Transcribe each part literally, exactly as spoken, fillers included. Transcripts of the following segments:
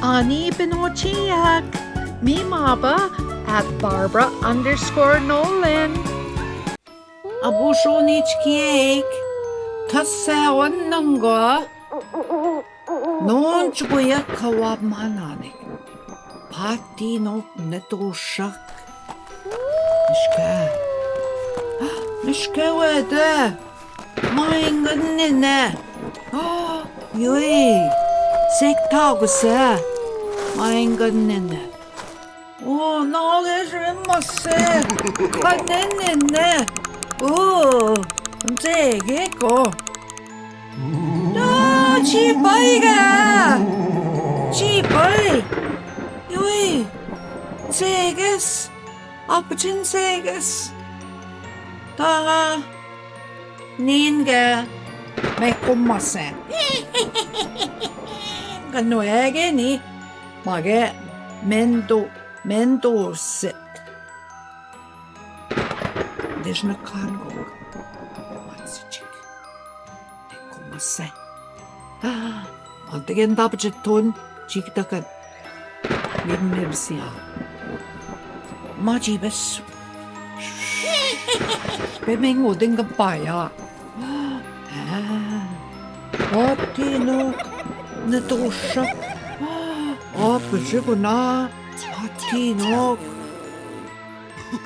Ani Pinocchio, mi maba at Barbara underscore Nolan. Abu shoni chkiek, thase onnanga. Non chkuya kawab manane. Pati no ne to shak. Mishke. Mishke wede. Maingan nene. Yui. Sek taguse. Maingan nene. O, nage shwe mase. Kane nene. O, zege ko. Da, chipai ga. Chipai. Yui. Zeges. Apchin zeges. Da. Ninge. Me kumase. Kanu ege ni. Mage. Mendo. Mendo se. Dejna kan go. Mansichik. Kumase. Ah, mantigen da bjeton chik takan. Min mebsia. Ma jibes. Pe mengo den kapaya. Ah. Patinok. Ne to shak. Ah, pejeguna. Patinok.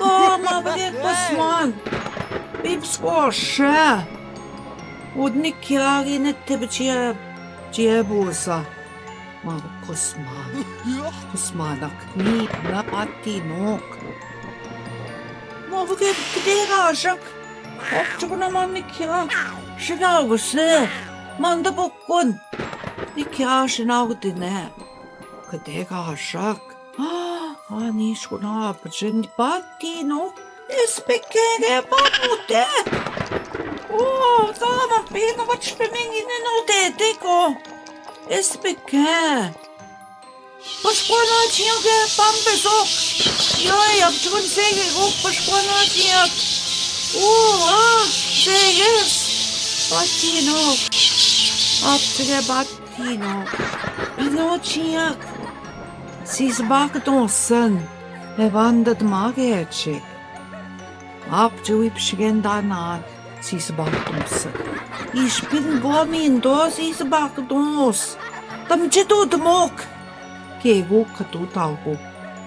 O, ma bage kosman. Bip squash. Udni kya gi ne te bchia, chia bosa. Ma kosman. Kosmanak ni na patinok. Ma bage kide ga shak. Op chukuna man ni kya. Shina guse. Man da bokon. Ni kya shina gutine. Kide ga shak. Ah, ani shkuna apchin patinok. Ispike ge pamute. O, sama pino bach pe mengine no de de ko. Ispike. Pashkwana chiya ge pam pe sok. Yoi, apchun se ge go pashkwana chiya. O, ah, se ge. Patinok. Apchige pat Tino, Pinocchio, sis bak dosen, e vandet mage chik. Ap ju ip shigenda na, sis bak dosen. Ispin bo min do sis bak dos. Tam che tu dmok. Ke go katu tau go.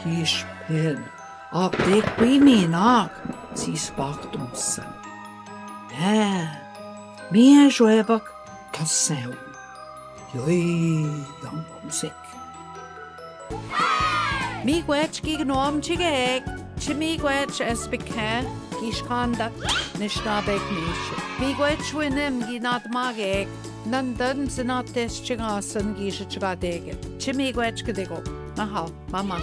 Ispin. Ap dek kui minak, sis bak dosen. He, mi e shoe bak dosen. Yoi, yang bom sek. Mi gwech ki gnom chigek, chi mi gwech es bikhe, ki shkandak, nishna bek nish. Mi gwech winem gi nat magek, nandan sinat tes chigasan gi shchga dege. Chi mi gwech ki dego. Aha, mama.